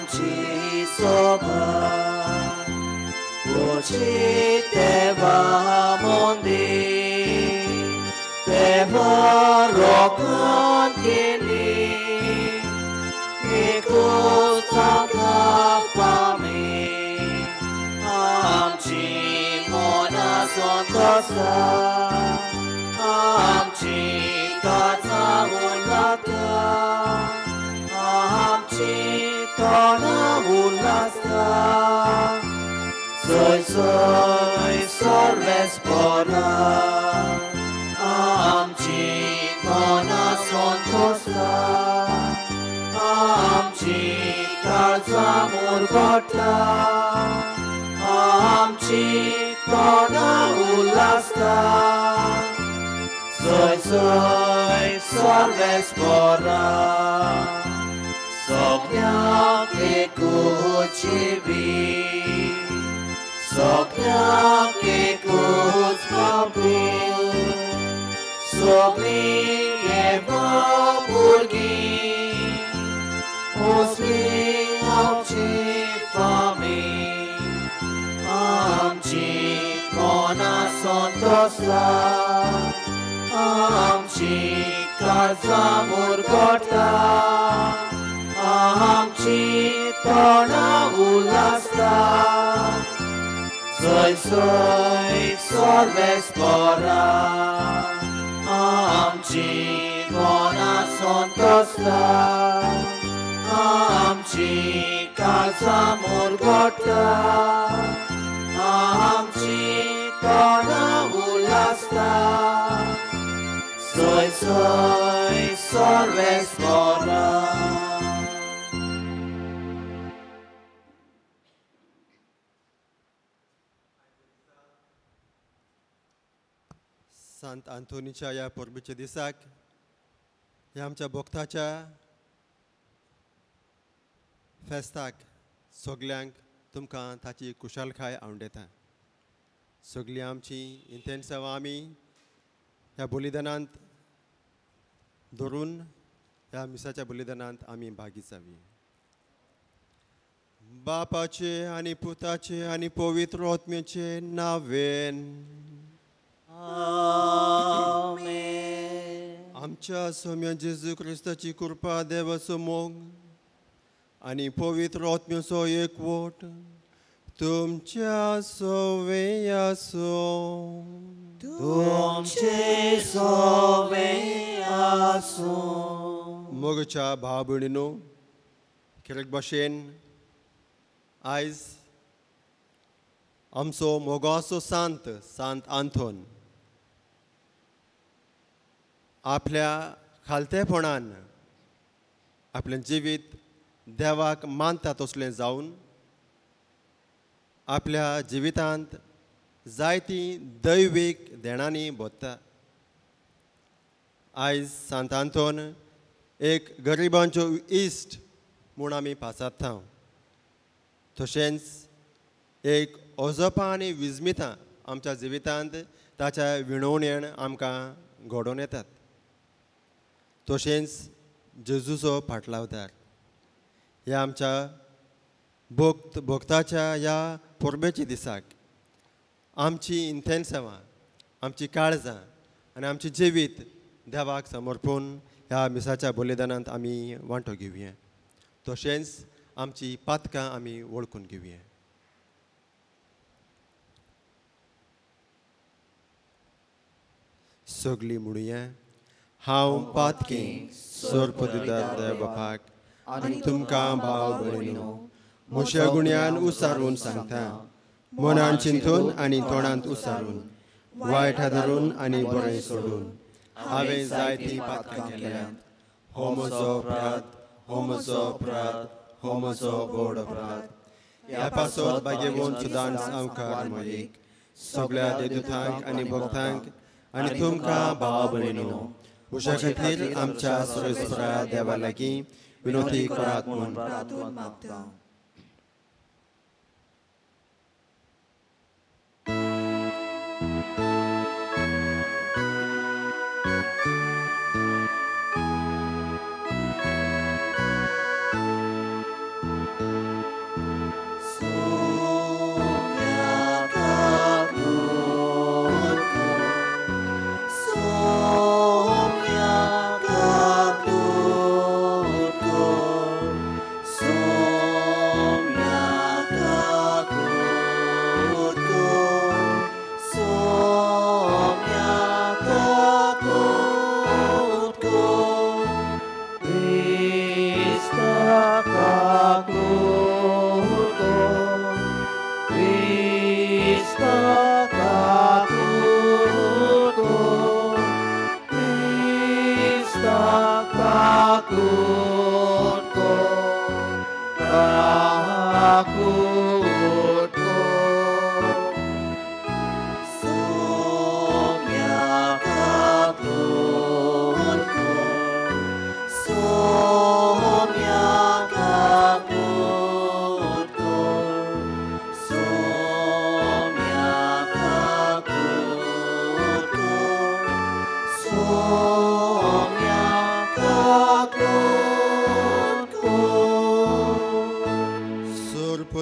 आमची सभा उची देवा मंदिर देवा रोखन केली एकूच तांकां फामी आमची मनां संतोसा आमची काळजां उल्लासता आमची तोंडां उल्लासता जय जय सर्वेस्परा आमची मनां संतोसता आमची काळजां मुरगट्टा आमची तोंडां उल्लासता जय जय सर्वेस्परा सगळ्यांक एकूच जिवीत सगळ्यांक एकूच बाबू सगळीं देवा भुरगीं असली आमची फामी आमची मनां संतोसता आमची काळजां मुरगट्टा आमची तोंडां उल्लासता जय जय सर्वेस्परा आमची मनां संतोसता आमची काळजां मुरगट्टा आमची तोंडां उल्लासता जय जय सर्वेस्परा. सांत आंतोनीच्या ह्या परबेच्या दिसाक ह्या आमच्या भक्ताच्या फेस्ताक सगल्यांक तुमकां ताची कुशालकाय आवडटा. सगळीं आमची इंतेन्सांवां आमी ह्या बलिदानांत धरून ह्या मिसाच्या बलिदानांत आमी भागी जावी. बापाचे आनी पुताचे आनी पवित्र आत्म्याचे नांवेन आमेन. आमच्या सोम्या जेजू क्रिस्ताची कृपा, देवाचो मोग आनी पवित्र आत्म्याचो एकवट तुमच्या सवे आसूं. तुमचे सवे आसूं. मोगाच्या भाव भयणीनो, खेळक भाशेन आयज आमचो मोगाचो सांत सांत आंतोन आपल्या खालतेपणान आपलें जिवीत देवाक मानता तसलें जावन आपल्या जिवितांत जायतीं दैवीक देणांनी भरता. आयज सांत आंतोन एक गरिबांचो इश्ट म्हूण आमी पाचारता. तशेंच एक अजपां आनी विजमितां आमच्या जिवितांत ताच्या विणवणेन आमकां घडोवन येतात. तशेंच जेजूचो फाटलावदार ह्या आमच्या भक्त भक्ताच्या ह्या परबेच्या दिसाक आमची इंतेन्सांवां, आमची काळजां आनी आमचें जिवीत देवाक समर्पून ह्या मिसाच्या बलिदानांत आमी वांटो घेवया. तशेंच आमची पातकां आमी वळखून घेवया. सगळीं म्हणुया, हांव पातकी सोरपदिदार बापाक आनी तुमकां भाव भयणीनो म्हज्या गुण्यान उसारून सांगता, मनान चिंतून आनी तोंडांत उसारून, वायट धरून आनी बरें सोडून हांवें जायतीं पातकां केल्यांत. हो म्हजो अपराध, हो म्हजो अपराध, हो म्हजो व्हड अपराध. ह्या पासत भाग्यवंत सुदान सावकार मरीक सगळ्या देदूतांक आनी भक्तांक आनी तुमकां भाव भयणीनो म्हज्या खातीर आमच्या सर्वेस्परा देवा लागीं विनोती करात म्हूण प्रार्थून मागता.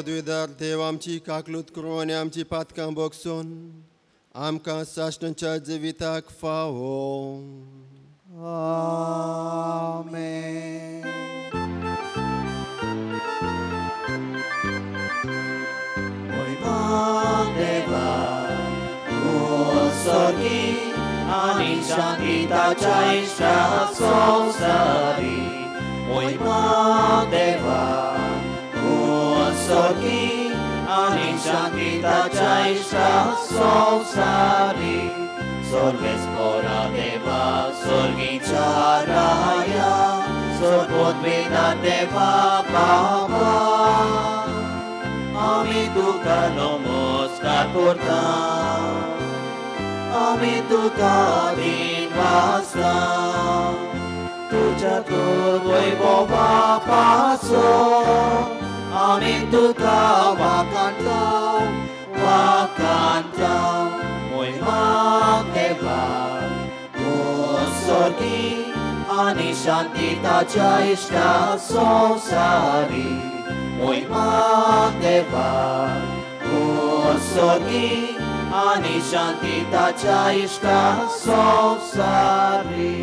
पदवीदार देव आमची काकलूत करूं आनी आमची पातकां बगसून आमकां साश्टांच्या जिविताक फावो. आमेन. मोहिमा देवा स्वर्गी आनी शांती ताच्या इश्टा संवसारी. मोहिमा देवा स्वर्गी आनी शांती ताच्या इश्टा संवसारी. सर्वेस्परा देवा स्वर्गीच्या राया सर्वोद्वेदा देवा बाबा आमी तुका नमस्कार करता, आमी तुका दिनवासता. तुज्या वैभवा पासून आमी तुका वाखाणता वाखाणता. मोहिमा देवा तूं स्वर्गी आनी शांती ताच्या इश्टा संवसारी. मोहिमा देवा तूं स्वर्गी आनी शांती ताच्या इश्टा संवसारी.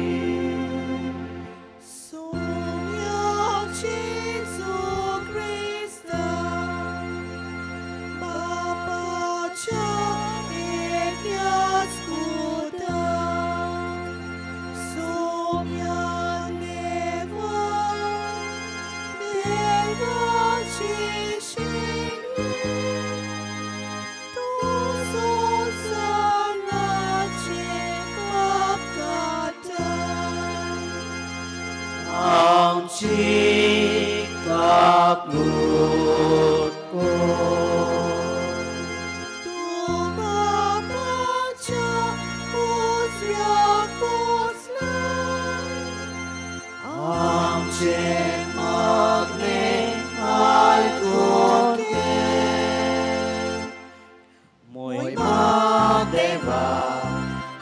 आमची काकलूत कर. तूं बापाच्या उजव्याक बसला. आमचें मागणें आयकून घे. मोहिमा देवा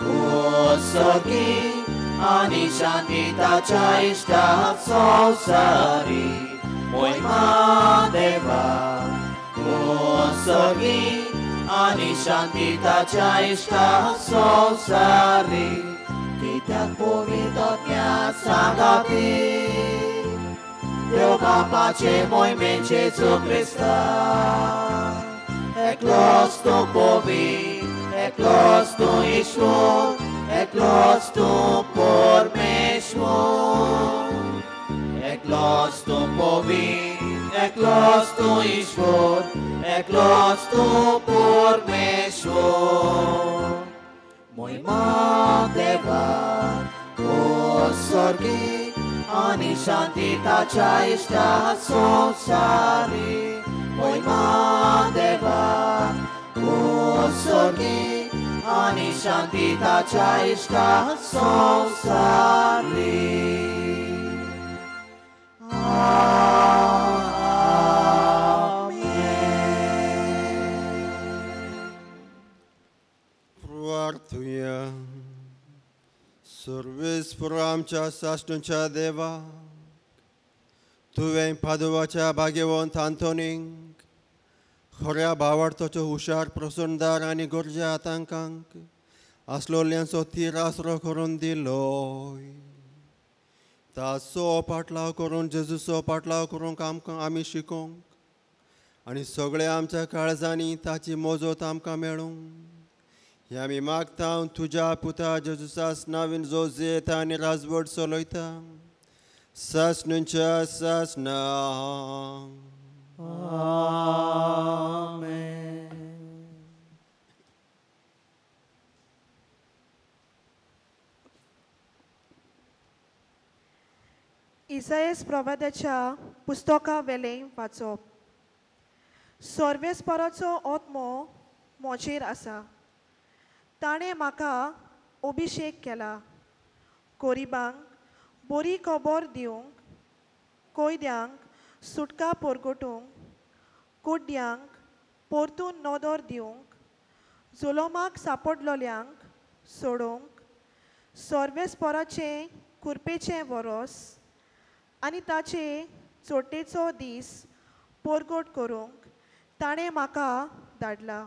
तूं स्वर्गी आनी शांती ताच्या इश्टा संवसारी. मोहिमा देवा तूं स्वर्गी आनी शांती ताच्या इश्टा संवसारी. कित्याक पवित्र सांगाती देव बापाचे मोहिमेन जेजू क्रिस्ता. एकलोच तूं पवित्र, एकलोच तूं ईश्वर, एकलोच तूं परमेश्वर. एकलोच तूं पवित्र, एकलोच तूं ईश्वर, एकलोच तूं परमेश्वर. मोहिमा देवा तूं स्वर्गी आनी शांती ताच्या इश्टा संवसारी. मोहिमा देवा तूं स्वर्गी आनी शांती ताच्या इश्टा संवसारी. प्रार्थुया. सर्वेस्पर आमच्या साश्टूच्या देवा, तुवें पादोवाच्या भाग्यवंत आंतोनीक खऱ्या भावार्थाचो हुशार प्रसंदार आनी गरजे आतांकांक आसलोल्यांचो तीर आसरो करून दिलो. ताचो पाटलाव करून जेजूचो पाटलाव करूंक आमकां आमी शिकोवंक आनी सगळ्या आमच्या काळजांनी ताची मजत आमकां मेळूंक हे आमी मागता तुज्या पुता जेजूसास नावीन जो जियेता आनी राजवट चलयता सासणूच्या सासना. आमेन. इसायस प्रवादाच्या पुस्तका वेलें वाचप. सर्वेस्पराचो आत्मो म्हजेर आसा, ताणें म्हाका अभिशेक केला गरिबांक बरी खबर दिवंक, कैद्यांक सुटका परगटूंक, कुड्ड्यांक परतून नदर दिवंक, जुलोमाक सापडलोल्यांक सोडोवंक, सर्वेस्पराचें कुरपेचें वरोस आनी ताचे चोटेचो दीस परगट करूंक ताणें म्हाका धाडला,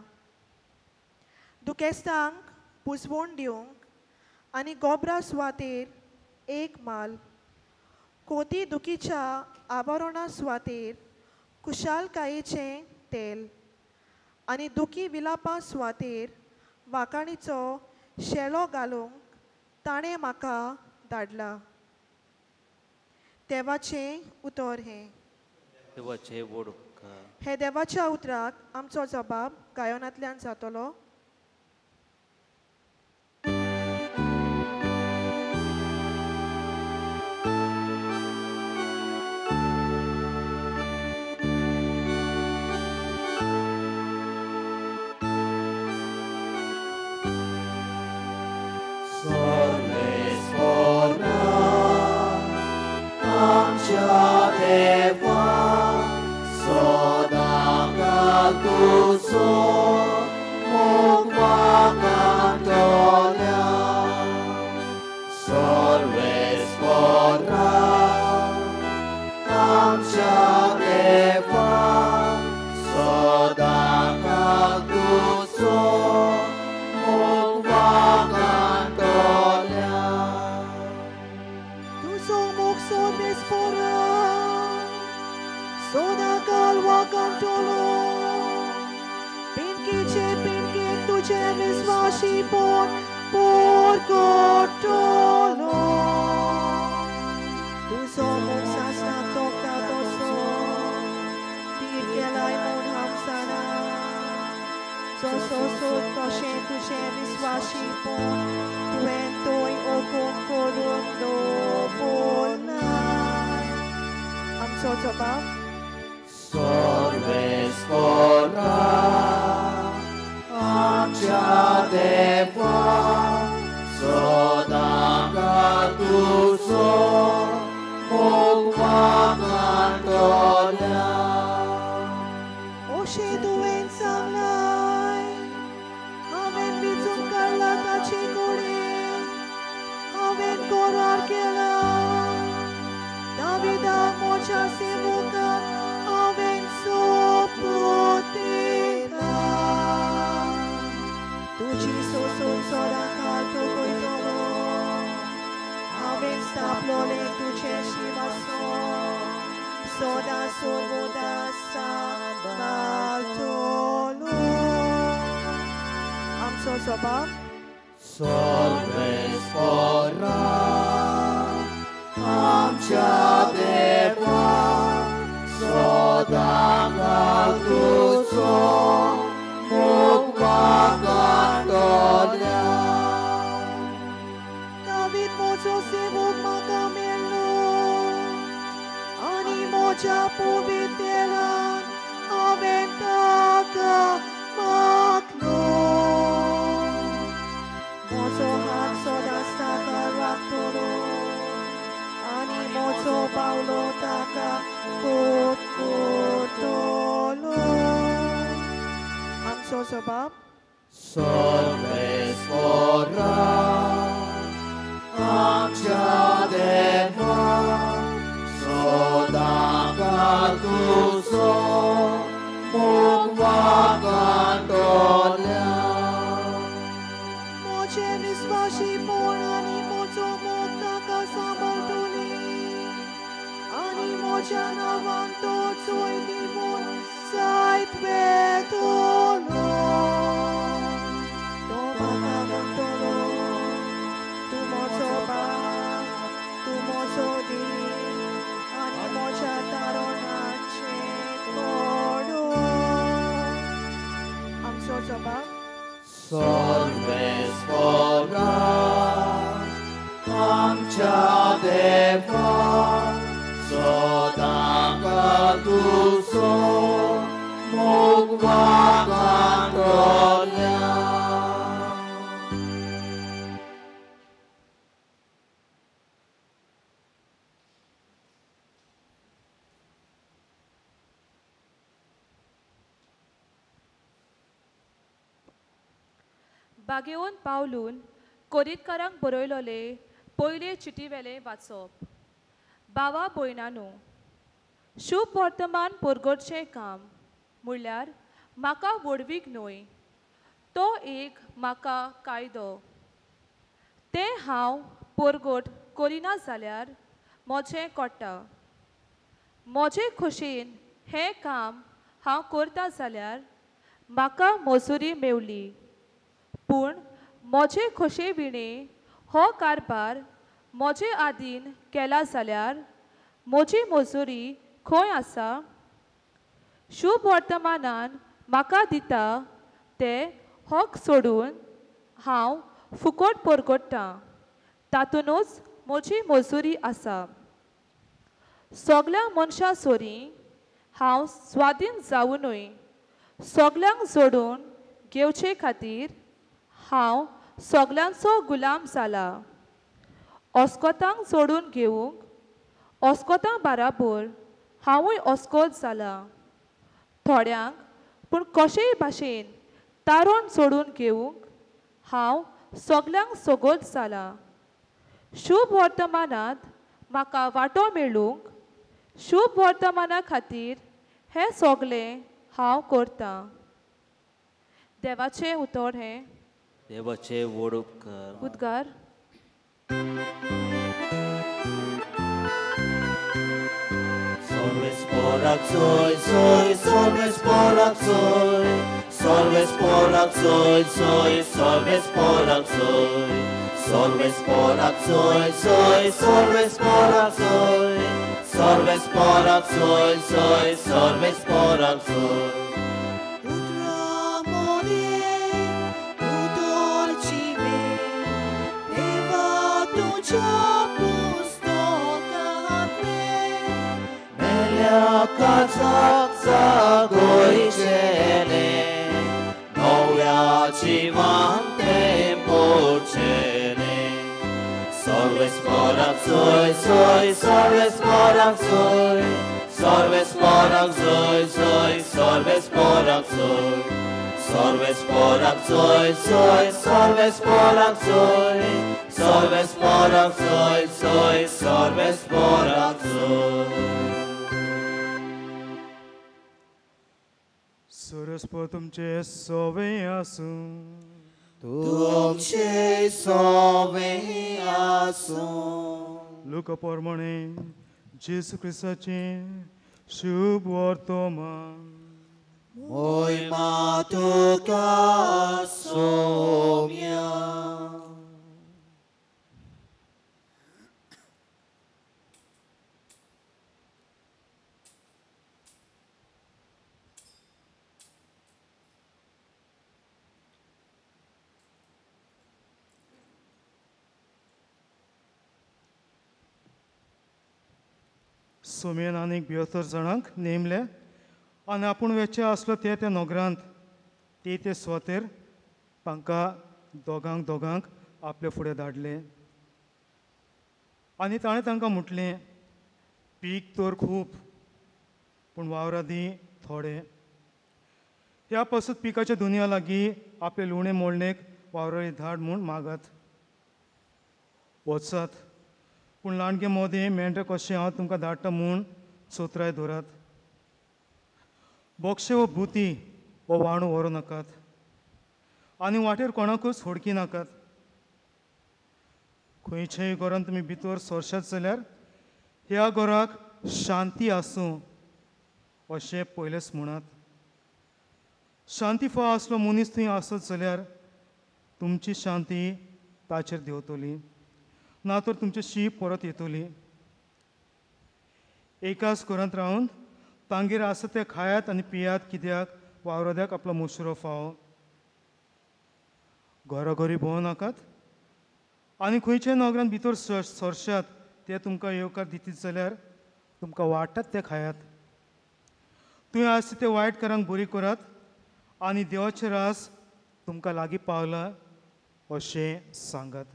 दुखेस्तांक पुजवण दिवंक आनी गोबरा सुवातेर एक माल, कोती दुखीच्या आवरणा सुवातेर खुशालकायेचें तेल आनी दुखी विलापा सुवातेर वांकाणीचो शेलो घालूंक ताणें म्हाका धाडला. देवाचें उतर हें. देवाचें व्हड उपकार. हे देवाच्या उतराक आमचो जबाब गायनांतल्यान जातलो. बागेवन पावलून कोरीतकारांक बरयलोले पयले चिटीवेले वाचप. बावा भयणानो, शुभ वर्तमान परगटचें काम म्हणल्यार म्हाका व्हडवीक न्हय, तो एक म्हाका कायदो। तें हांव परगट करिना जाल्यार म्हजें कोट्टा। म्हजे खोशेन हें काम हांव करता जाल्यार म्हाका मजुरी मेवली, पूण म्हजे खोशे विणें हो कारभार म्हजे आदीन केला जाल्यार म्हजी मजुरी खंय आसा? शुभ वर्तमानान म्हाका दिता ते हक सोडून हांव फुकट परगट्टां, तातूंतच म्हजी मजुरी आसा। सगळ्या मनशां सोरी हांव स्वाधीन जावनूय सगळ्यांक जोडून घेवचे खातीर हांव सगळ्यांचो गुलाम जाला। अस्कोतांक जोडून घेवंक अस्कोतां बाराबर हांवूय अस्कोत जाला। थोड्यांक पूण कशेय भाशेन तारण जोडून घेवंक हांव सगळ्यांक सगोत जाला। शुभ वर्तमानांत म्हाका वांटो मेळूंक शुभ वर्तमाना खातीर हें सगळें हांव करतां। देवाचें उतर हें। देवाचे व्हड उपकार। उद्गार। Solves porak soy, soy, solves porak soy, solves porak soy, soy, solves porak soy, solves porak soy, soy, solves porak soy, solves porak soy, soy, solves porak soy. Solves porak soy, soy, solves porak soy, solves porak soy, soy, solves porak soy, solves porak soy, soy, solves porak soy, solves porak soy, soy, solves porak soy. Saraswat तुमचे सोवे आसूं। तुमचे सोवे आसूं। लुका प्रमाणे जेजू क्रिस्ताचें शुभ वर्तमान। मोहिमा तुका सोम्या। सोम्यान आनीक 72 जाणांक नेमले आनी आपूण वेचे आसलो ते त्या नगरांत ते ते सुवातेर तांकां दोगांक दोगांक आपले फुडें धाडले आनी ताणें तांकां म्हटलें, पीक तर खूब पूण वावरादी थोडे। ह्या पासून पिकाच्या दुनिया लागीं आपले लुणे मोडणेक वावराडी धाड म्हूण मागात। वचात पूण लांडगे मोदें मेंढरे कशें हांव तुमकां धाडटा म्हूण सोत्राय दवरात। बोक्षे वो भुती वो वाणू व्हरूं नाकात आनी वाटेर कोणाकूच होडकी नाकात। खंयच्याय घरान तुमी भितर सरशात जाल्यार ह्या घराक शांती आसूं अशें पयलेंच म्हणात। शांती फाव आसलो मनीस थंय आसत जाल्यार तुमची शांती ताचेर देंवतली, ना तर तुमची शी परत येतली। एकाच घरांत रावन तांगेर आसा तें खायात आनी पियात, कित्याक वावराद्याक आपलो मुसरो फाव। घरोघरी भोंवू नाकात आनी खंयच्याय नगरांत भितर सरशात ते तुमकां येवकार दितीत जाल्यार तुमकां वाडटात ते खायात। तुवें आसा ते वायटकारांक बरी करात आनी देवाचें रास तुमकां लागीं पावलां अशें सांगात।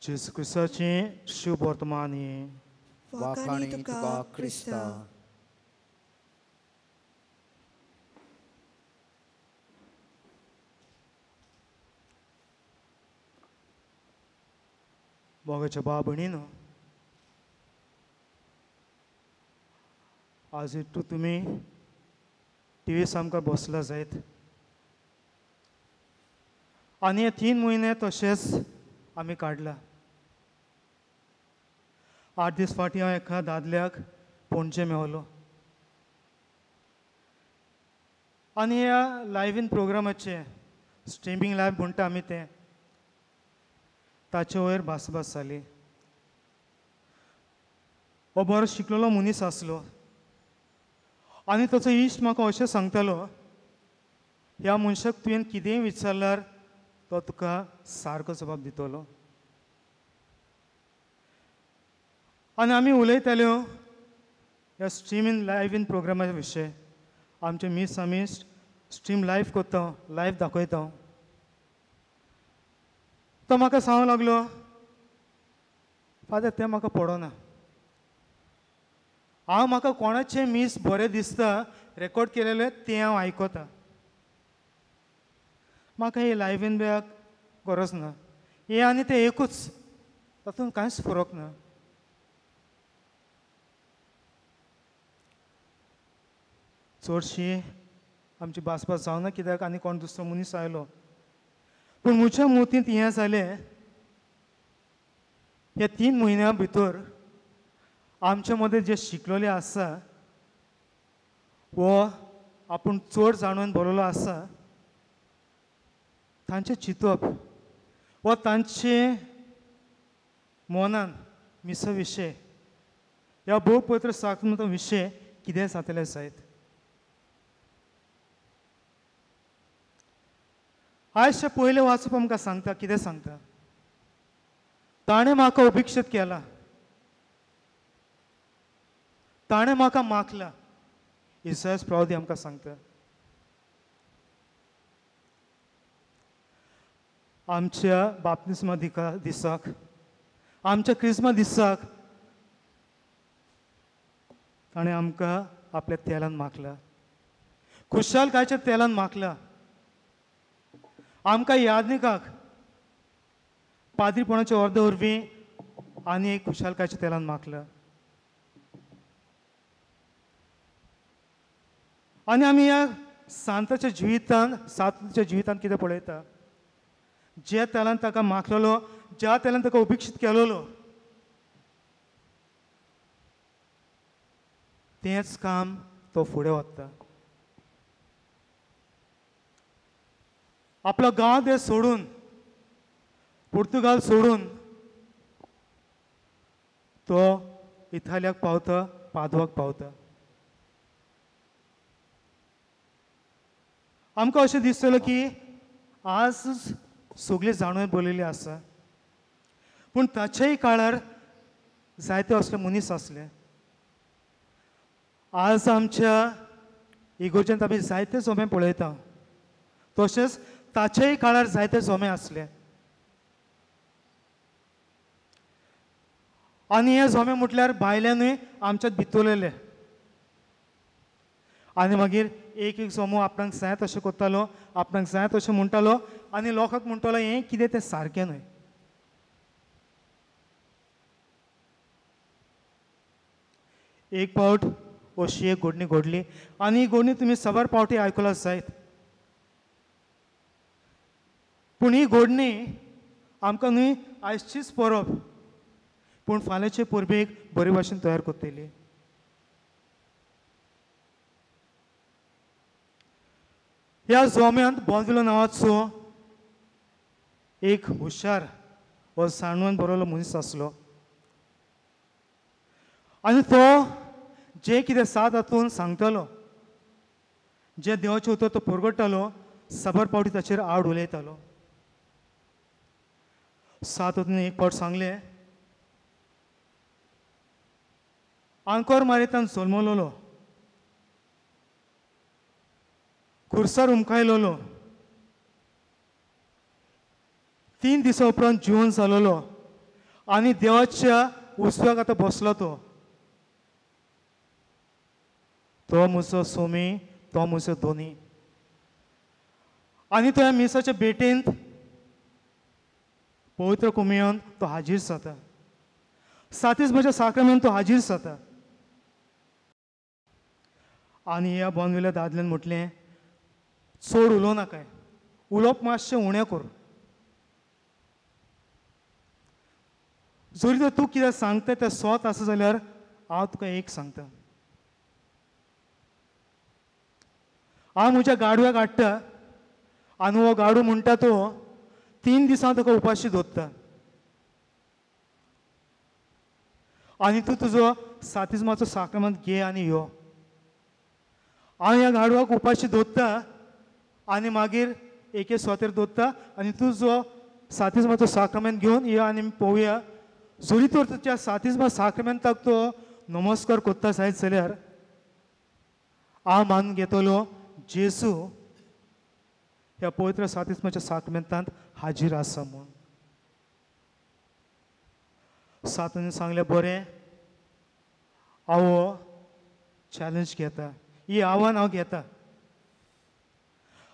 जेजू क्रिस्ताचें शुभ वर्तमान हें। वाखाणी तुका क्रिस्ता। मोगाच्या बाब भयणीनो, आज तूं तुमी टी व्ही सामकार बसला जायत आनी हे 3 म्हयने तशेंच आमी काडला. 8 दीस फाटीं हांव एका दादल्याक पणजे मेवलो आनी ह्या लायव्ह इन प्रोग्रामाचें स्ट्रिमींग लायव्ह म्हणटा आमी तें, ताचे वयर भासभास जाली. हो बरो शिकलेलो मनीस आसलो आनी ताचो इश्ट म्हाका अशें सांगतालो, ह्या मनशाक तुवें कितेंय विचारल्यार तो तुका सारको जबाब दितलो. आनी आमी उलयताल्यो ह्या स्ट्रिमींग लायव्ह इन प्रोग्रामा विशय. आमचे मीस आमी स्ट्रीम लायव्ह करता, लायव्ह दाखयता. तो म्हाका सांगूंक लागलो, फादर तें म्हाका पडना, हांव म्हाका कोणाचें मीस बरें दिसता रेकॉर्ड केलेलें तें हांव आयकता, म्हाका हे लायव्ह इन बॅग गरज ना, हें आनी तें एकूच, तातूंत कांयच फरक ना. चडशी आमची भासभास जावना कित्याक आनी कोण दुसरो मनीस आयलो. पूण म्हज्या मतींत हें जालें, ह्या 3 म्हयन्या भितर आमच्या मदें जे शिकलेले आसा वो आपूण चड जाणून बरयलो आसा तांचें चिंतप वो तांचे मनान मिसा विशय ह्या भोव पवित्र साक्रामेंता विशय कितें जातलें जायत. आयज पयलें वाचप आमकां सांगता, कितें सांगता, ताणें म्हाका उपेक्षीत केला, ताणें म्हाका माखला. इसायास प्रवादी आमकां सांगता. आमच्या बाप्तिस्मा दिसाक, आमच्या क्रिस्मा दिसाक ताणें आमकां आपल्या तेलान माखला, खुशालकायच्या तेलान माखला. आमकां यादनिकाक पाद्रीपणाचे अर्द वरवीं आनी एक खुशालकायच्या तेलान माखला. आनी आमी ह्या सांताच्या जिवितान, साताच्या जिवितान कितें पळयता, ज्या तेलान ताका माखलेलो, ज्या तेलान ताका उपेक्षीत केलेलो, तेंच काम तो फुडें वता. आपलो गांव देश सोडून, पुर्तुगाल सोडून तो इतालियाक पावता, पादवाक पावता. आमकां अशें दिसतलें की आज सगळीं जाणून बरयल्ली आसा, पूण ताच्याय काळार जायते असले मनीस आसले. आज आमच्या इगोर्जेंत आमी जायते जमे पळयता, तशेंच ताच्याय काळार जायते जमे आसले. आनी हे जमे म्हटल्यार भायल्यानूय आमच्यात भितरलेले. आनी मागीर एक एक जमो आपणाक जाय तशें करतालो, आपणाक जाय तशें म्हणटालो आनी लोकांक म्हणटालो हें कितें तें सारकें न्हय. एक पावट अशी एक घडणी घडली आनी ही घडणी तुमी साबार पावटी आयकला जायत, पूण ही घडणी आमकां न्हय आयचीच परब, पूण फाल्यांचे परबेक बरे भाशेन तयार करतली. ह्या जोम्यांत बोंदविलो नांवाचो एक हुशार हो साणवन बरोवलो मनीस आसलो आनी तो जें कितें सात हातून सांगतालो, जें देवाचें उतर तो परगट्टालो, साबार पावटी ताचेर आड उलयतालो. सात हातून एक पावट सांगलें, आंकोर मारेतान जल्मलोलो, खुर्सार उमकायलोलो, 3 दिसां उपरांत जिवन जालोलो आनी देवाच्या उजव्याक आतां बसलो. तो तो म्हजो सोमी, तो म्हजो दोनी. आनी तो ह्या मिसाच्या भेटेंत पवित्र कोमियोन तो हाजीर जाता, सातीस म्हज्या साक्रामेंत तो हाजीर जाता. आनी ह्या बोनवेल्या दादल्यान म्हटलें, चड उलोवं नाकाय, उलोवप मातशें उणें कर. जरी तर तूं कितें सांगता तें सोत आसा जाल्यार हांव तुका एक सांगता, हांव म्हज्या गाडव्याक हाडटा आनी हो गाडू म्हणटा तो 3 दिसां तुका उपाशी दवरता आनी तूं तुजो सातिज्माचो साक्रमेंत घे आनी यो. हांव ह्या गाडवाक उपाशी दवरता आनी मागीर एके सुवातेर दवरता आनी तुजो सातिज्माचो साक्रमेंत घेवन यो आनी पळोवया. जरी तर तुज्या सातिज्मा साक्रमेंताक तो नमस्कार करता जायत जाल्यार हांव मानून घेतलो जेजू ह्या पवित्र सातिज्माच्या साक्रमेंतांत हाजीर आसा म्हूण. सातान सांगलें, बरें, हांव चॅलेंज घेता, ही आव्हान हांव घेता.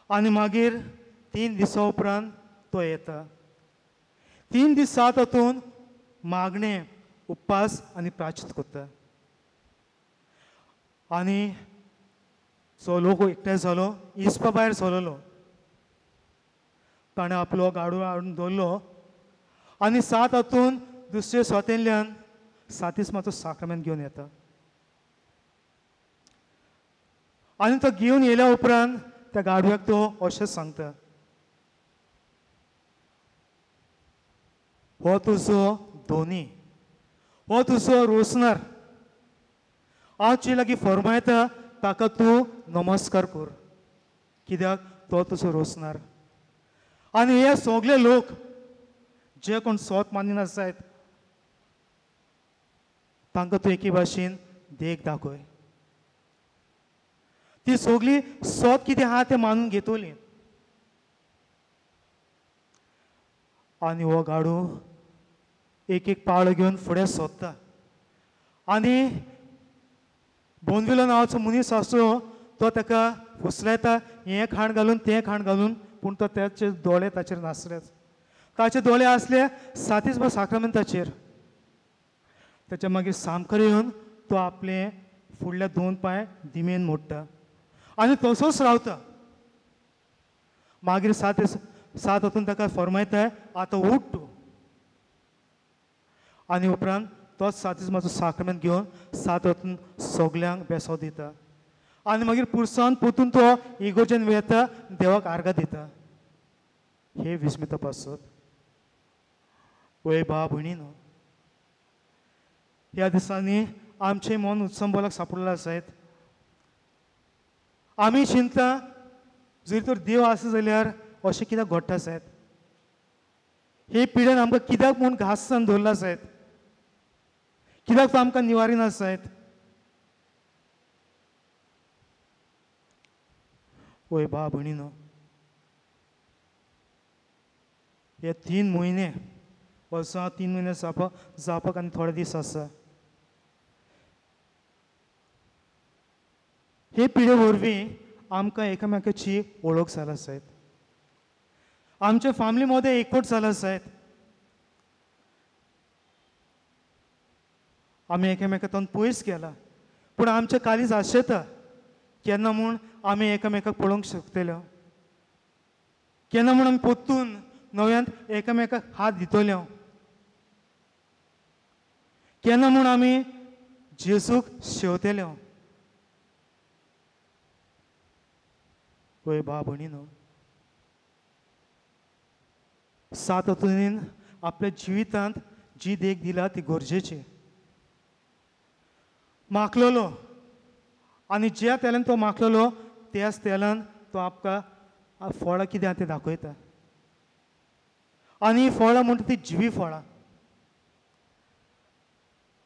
आनी मागीर 3 दिसां उपरांत तो येता. 3 दिसां तातूंत मागणें, उपास आनी प्राचित करता. आनी जो लोक एकठांय जालो, इस्पा भायर सरलो, ताणें आपलो गाडो हाडून दवरलो आनी 7 हातून दुसरे सुवातेंतल्यान सातिज्माचो साक्रमेंत घेवन येता. आनी तो घेवन येयल्या उपरांत त्या गाडव्याक तो अशें सांगता, हो तुजो धोनी, हो तुजो रोसणार, हांव तुजे लागीं फर्मायता ताका तूं नमस्कार कर, कित्याक तो तुजो रोसणार. आनी हे सगळे लोक जे कोण सोत मानिना जायत तांकां तूं एके भाशेन देख दाखय, ती सगळी सोत कितें आहा तें मानून घेतली. आनी हो गाडो एक एक पावल घेवन फुडें सोदता आनी बोनविलो नांवाचो मनीस आसलो तो ताका फुसलायता, हें खाण घालून तें खाण घालून, पूण तो ताचे दोळे ताचेर नासलेच. ताचे दोळे आसले सातिज्मा साक्रमेंताचेर. ताच्या मागीर सामकार येवन तो आपले फुडले 2 पांय दिमेन मोडटा आनी तसोच रावता. मागीर 7 हातून ताका फर्मायता, आतां उठ तूं. आनी उपरांत तोच सातिज्माचो साक्रमेंत घेवन 7 हातून सगल्यांक बेसो दिता आनी मागीर पुरसान परतून तो इगोर्जेन वता, देवाक आर्गां दिता. हे विस्मिता पासत वय भाव भयणीनो, ह्या दिसांनी आमचें मन उत्संबोलाक सापडलां आसात. आमी चिंता जरी तर देव आसा जाल्यार अशें कित्याक घडटा जायत, हे पिडेन आमकां कित्याक म्हूण घासान दवरला जायत, कित्याक तो आमकां निवारिना जायत. वय भाव भयणीनो, हे 3 म्हयने वर्सां 3 म्हयने जावपाक आनी थोडे दीस आसा. हे पिडे वरवीं आमकां एकामेकाची वळख जाला जायत, आमच्या फामिली मदें एकवट जाला जायत, आमी एकामेकांतून पयस गेला पूण आमचें काळीज आशेता केन्ना म्हूण आमी एकामेकाक पळोवंक शकतले, केन्ना म्हूण आमी परतून नव्यान एकामेकाक हात दितले, केन्ना म्हूण आमी जेजूक शेवतले. वय भाव भयणीनो, 7 हातून आपल्या जिवितांत जी देख दिला ती गरजेची. माखलेलो आनी ज्या तेलान तो माखलेलो त्याच तेलान तो आपका फळां कितें आहा तें दाखयता. आनी फळां म्हणटा ती जिवी फळां.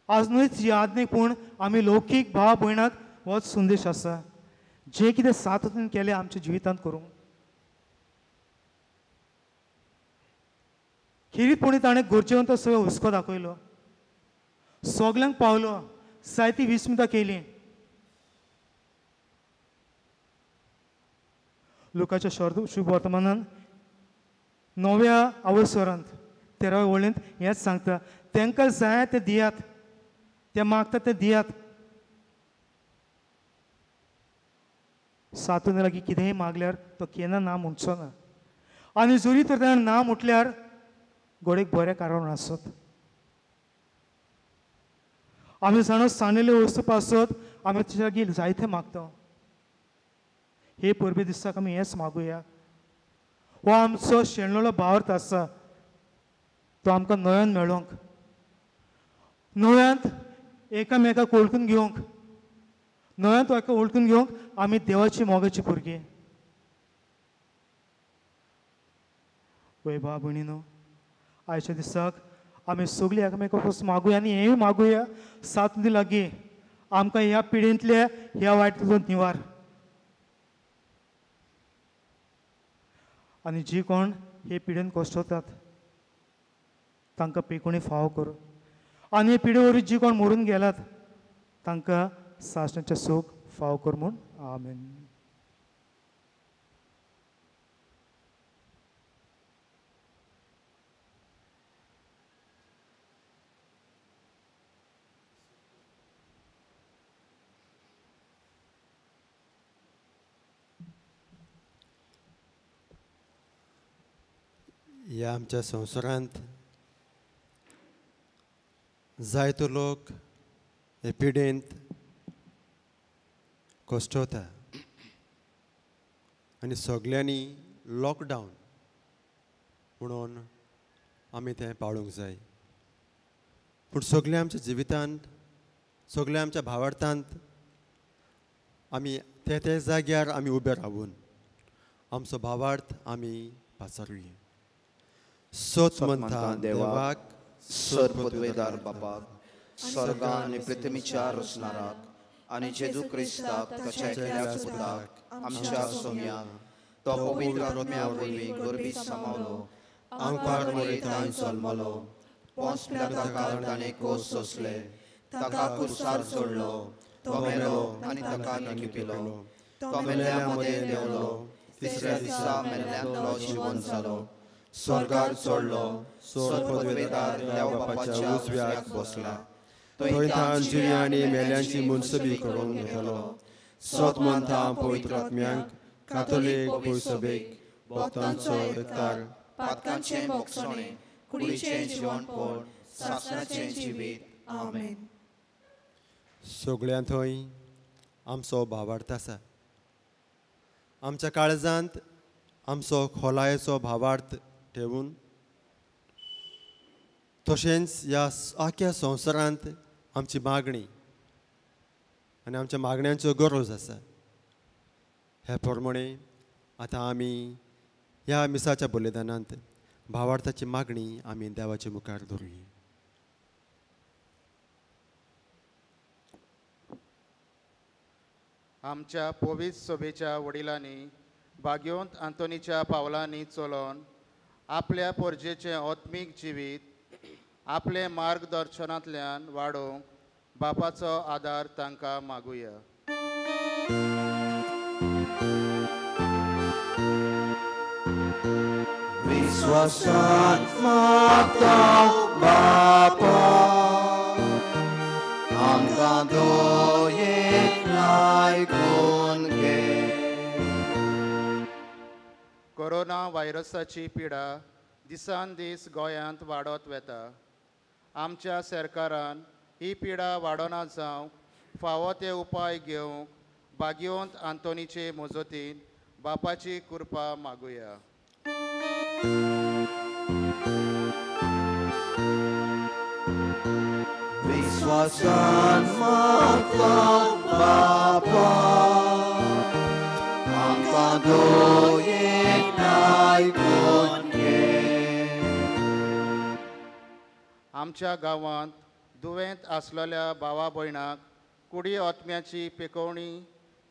आज न्हूच याद न्ही पूण आमी लौकीक भाव भयणाक होच संदेश आसा, जे कितें 7 हातून केलें आमच्या जिवितांत करूंक. खेरीतपणी ताणें गरजेवंत सगळो हुस्को दाखयलो, सगल्यांक पावलो, जायती विस्मिता केली. लुकाच्या शुभ वर्तमानान 9व्या अवसरांत 13व्या वळींत हेंच सांगता, तांकां जाय तें दियात, ते मागता तें दियात. सातून लागीं कितेंय मागल्यार तो केन्ना ना म्हणचो ना. आनी जरी तर ताणें ना म्हटल्यार गोडेक बरें कारण आसत. आमी जाणा सांडलेले वस्तू पासत आमी ताच्या लागीं जायते मागता. हे परबे दिसाक आमी हेंच मागुया, हो आमचो शेणलेलो भावार्थ आसा तो आमकां नव्यान मेळोंक, नव्यांत एकामेकाक वळखून घेवंक, नव्यांत एका वळखून घेवंक आमी देवाची मोगाची भुरगीं. वय भाव भयणीनो, आयच्या दिसाक आमी सगळीं एकामेका पासून मागुया आनी हेंय मागुया सात लागीं आमकां ह्या पिढेंतल्या ह्या वायट निवार. आनी जी कोण हे पिढेन कश्टतात तांकां पेकोणी फावो कर, आनी हे पिढे वरवीं जी कोण मरून गेलात तांकां सासणाचें सूख फावो कर म्हूण. आमेन. ह्या आमच्या संवसारांत जायतो लोक हे पिडेंत कश्टवता आनी सगल्यांनी लॉकडावन म्हणून आमी तें पाळूंक जाय. पूण सगल्या आमच्या जिवितांत, सगल्या आमच्या भावार्थांत आमी ते ते जाग्यार आमी उबे रावून आमचो भावार्थ आमी पाचारुया. सत म्हणटा देवाक, सर पदवेदार बापाक, स्वर्गा आनी पृथ्वीच्या रचणाराक आनी जेजू क्रिस्ताक ताच्या एकल्याच पुताक आमच्या सोम्याक, तो पवित्र आत्म्या वरवीं गर्भीत सामावलो, आंकवार मरितान जल्मलो, पोंस पिलाता काळ ताणें कोस सोंसले, ताका कुर्सार चडलो, तो मेलो आनी ताका लिपिलो, तो मेल्ल्या मदें देंवलो, तिसऱ्या दिसा मेल्ल्यांतलो जिवन जालो, स्वर्गार चडलो, स्वर्ग पदवेदार देव बापाच्या उजव्याक बसला, थंय तान जिव्या आनी मेल्यांची मुनसबी करून घेतलो. सत म्हणटा पवित्र आत्म्यांक, कातोलीक पयसबेक, भक्तांचो एकतार, पातकांचें भोगसणें, कुडीचें जिवनपण, सासणाचें जिवीत. आमेन. सगळ्यां थंय आमचो भावार्थ आसा. आमच्या काळजांत आमचो खोलायेचो भावार्थ ठेवून तशेंच ह्या आख्या संवसारांत आमची मागणी आनी आमच्या मागण्यांच्यो गरज आसा. ह्या प्रमाणे आतां आमी ह्या मिसाच्या बलिदानांत भावार्थाची मागणी आमी देवाच्या मुखार धरुया. आमच्या पवित्र सभेच्या वडिलांनी भाग्यवंत आंतोनीच्या पावलांनी चलोवन आपल्या पोरजेचें आत्मीक जिवीत आपले मार्गदर्शनांतल्यान वाडोवंक बापाचो आदार तांकां मागुया. विश्वासान मागता बापा, आमकां दयेन आयकून घे. कोरोना व्हायरसाची पिडा दिसान दीस गोंयांत वाडत वता. आमच्या सरकारान ही पिडा वाडोना जावंक फावो ते उपाय घेवंक भाग्यवंत आंतोनीचे मजतीन बापाची कृपा मागुया. विश्वासान मागता बापा, आमकां दयेन आयकून घे. आमच्या गांवांत दुयेंत आसलेल्या भावा भयणाक कुडी आत्म्याची पेकोवणी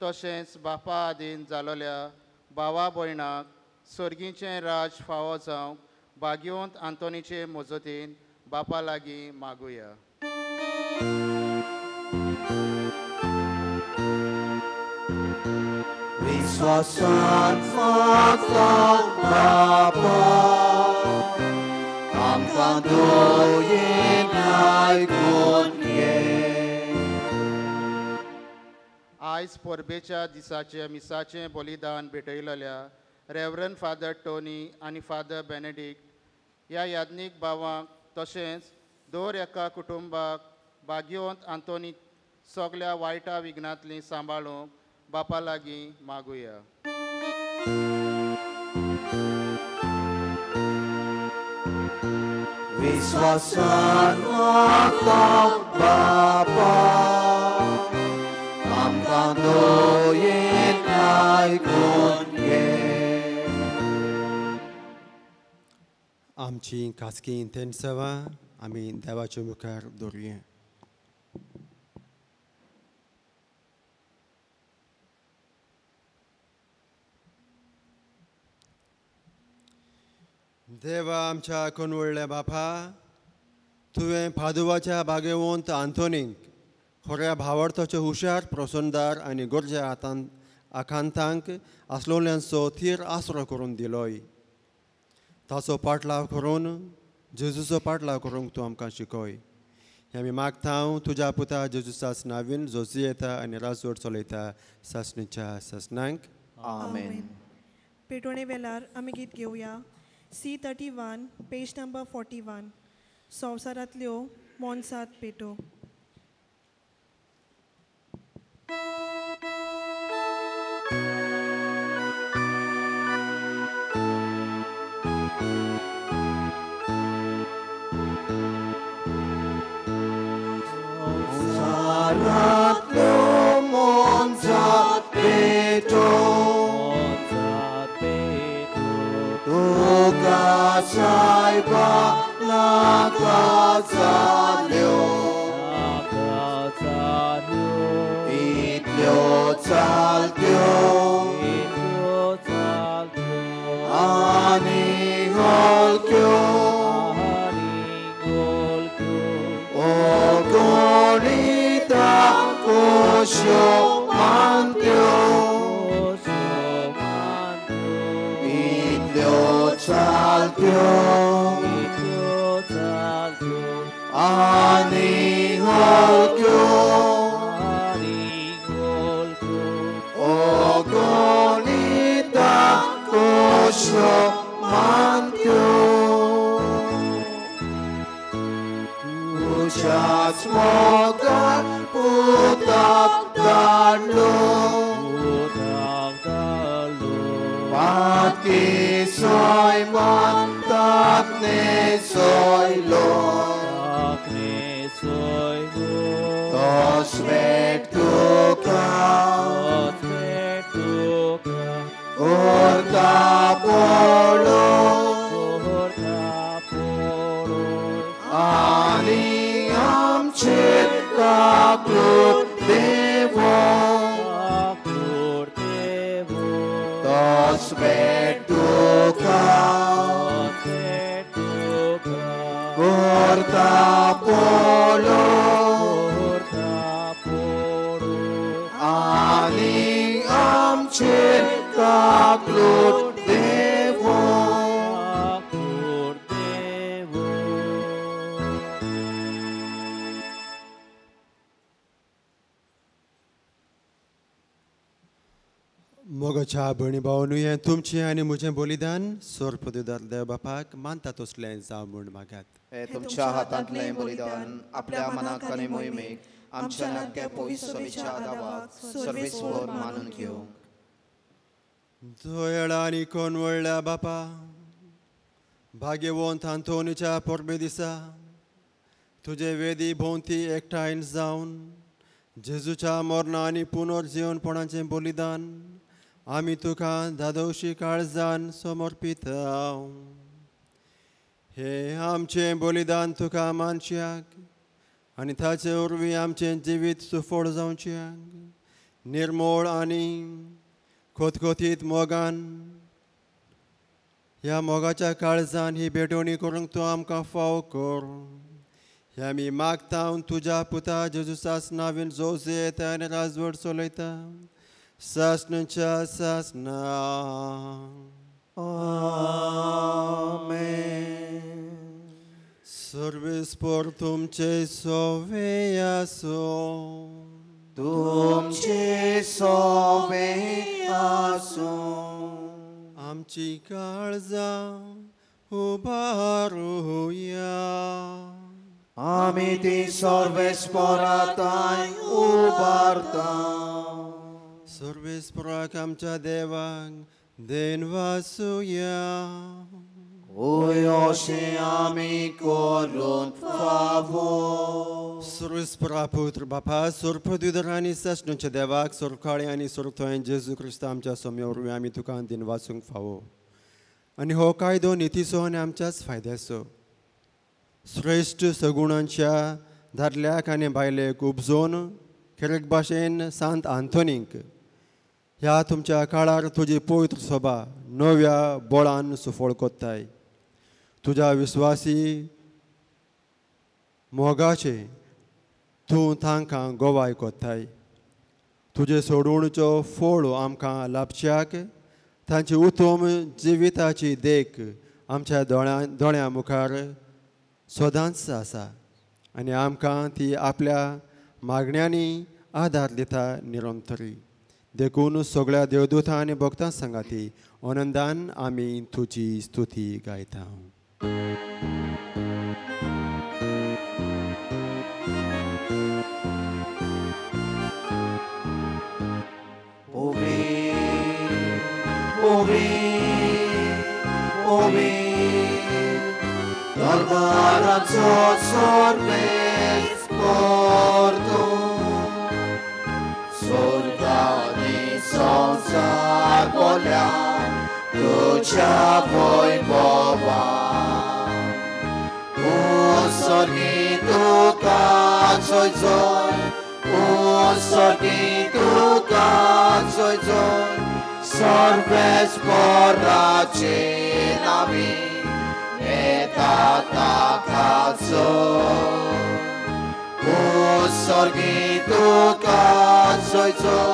तशेंच बापा आदीन जालोल्या भावा भयणाक सर्गीचें राज फावो जावंक भाग्यवंत आंतोनीचे मजतीन बापा लागीं मागुया. विश्वासान मागता बापा, आमकां दयेन आयकून घे. आयज आयज परबेच्या दिसाचें मिसाचें बलिदान भेटयलेल्या रेवरंड फादर टोनी आनी फादर बेनेडिक्ट ह्या याज्ञीक भावांक तशेंच दर एका कुटुंबाक भाग्यवंत आंतोनी सगल्या वायटा विघ्नांतली सांबाळूंक बापा लागीं मागुया. विश्वासान मागता बापा आमकां दयेन आयकून घे. आमची खासगी इंतेन्सांवां आमी देवाच्या मुखार दवरुया. देवा आमच्या कोनवडल्या बापा, तुवें पादुवाच्या बागेवंत आंतोनीक खऱ्या भावार्थाचे हुशार प्रसंदार आनी गरजे हातान आकांतांक आसलोल्यांचो थीर आसरो करून दिलोय. ताचो पाटलाव करून जेजूचो पाटलाव करूंक तूं आमकां शिकय. हें आमी मागता तुज्या पुता जेजूसाच नावीन जो जियेता आनी राजवट चलयता सासणीच्या सासणांक. आमेन. पेटोणे वेळार आमी गीत घेवया C31 page number 41 संवसारांतल्यो मोनसात पेटो. संवसारांतल्यो मोनजात पेटो तुका सायबा नाका जाल्यो इतल्यो चालत्यो आनी हलक्यो अगणिता कश्यो मानत्यो इतल्यो चालत्यो आनी हलक्यो अगणिता कश्यो मानत्यो. तुज्याच मोगान पुताक धाडलो पातकी सैमान ताकने सोयलो तोच भेट तुका करता पडो आनी आमचेर काकूट देवो तोच भेट तुका करता पडो आनी आमचेर काकूट देवो. मोगाच्या भयणी भावांनो, हें तुमचें आनी म्हजें बलिदान सोरपदुदार देव बापाक मानता तसलें जावं म्हूण मागात. हे तुमच्या हातांतलें बलिदान आपल्या मनाक आनी मोहिमेक आमच्या नाक्या पवित्र सभेच्या आदावाक सर्वेस्पर मानून घेवंक. दयाळ आनी कोनवडल्या बापा, भाग्यवंत आंतोनीच्या परबे दिसा तुजे वेदी भोंवती एकठांय जावन जेजूच्या मरणा आनी पुनर्जीवनपणाचें बलिदान आमी तुका धादोशी काळजान समर्पिता. हे आमचें बलिदान तुका मानशाक आनी ताचे वरवीं आमचें जिवीत सुफळ जावच्याक निर्मोळ आनी खोतखोतीत मोगान ह्या मोगाच्या काळजान ही भेटवणी करूंक तूं आमकां फाव कर. हे आमी मागता तुज्या पुता जेजूसाच नावीन जो जियेता आनी राजवट चलयता सासणाच्या सासणा. आमेन. सर्वेस्पर तुमचे सोवे आसूं. तुमचे सोवे आसूं. आमची काळजां उबारुया. आमी ती सर्वेस्पराताय उबारता. सर्वेस्पराक आमच्या देवाक देनवासुया. ओय अशें आमी करून फावो. सर्वेस्परा पुत्र बापा सोरपदुदर आनी सासणूच्या देवाक सोरकाळे आनी सोरथोय जेजू क्रिस्त आमच्या सोम्या वरवीं आमी तुका दिनवासूंक फावो. आनी हो कायदो नितीचो आनी आमच्याच फायद्याचो. श्रेश्ठ सगुणांच्या दादल्याक आनी बायलेक उपजोवन खेरीक भाशेन सांत आंथोनीक ह्या तुमच्या काळार तुजी पवित्र सभा नव्या बळान सुफळ कोत्ताय. तुज्या विस्वासी मोगाचे तूं तांकां गोवाय कोत्ताय. तुजे सोडवणीचो फोळ आमकां लाभच्याक तांची उत्तम जिविताची देख आमच्या दोळ्यां मुखार सदांच आसा आनी आमकां ती आपल्या मागण्यांनी आदार दिता निरंतरी. देखून सगळ्या देवदूतां आनी भक्तां सांगाती आनंदान आमी तुजी स्तुती गायता. दरबाराचो सर्वेस्पर तूं, स्वर्गानी संवसार भरल्या तुज्या वैभवान. उत्सर्गी तुका जय जय, उत्सर्गी तुका जय जय, सर्वेस्पराचे नांवी येता ताकाचो. उत्सर्गी तुका जय जय,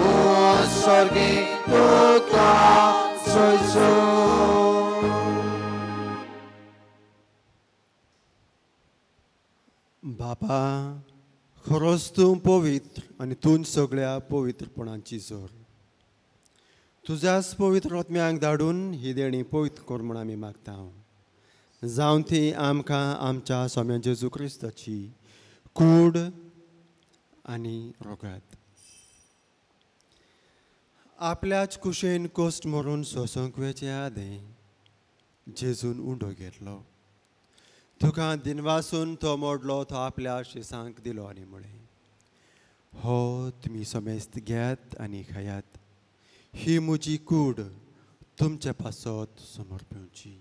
उत्सर्गी तुका जय जय. बापा खरोच तूं पवित्र आनी तूं सगळ्या पवित्रपणाची जोर. तुज्याच पवित्र आत्म्यांक धाडून ही देणी पवित्र कर म्हूण आमी मागता. जावन ती आमकां आमच्या स्वाम्या जेजू क्रिस्ताची कूड आनी रोगात. आपल्याच कुशेन कोश्ट मरून सोंसूंक वेचे आदें जेजून उंडो घेतलो. तुका दिनवासून तो मोडलो, तो आपल्या शिसांक दिलो आनी म्हळें, हो तुमी समेस्त घेयात आनी खायात. ही म्हजी कूड तुमचे पासत समर्पिवची.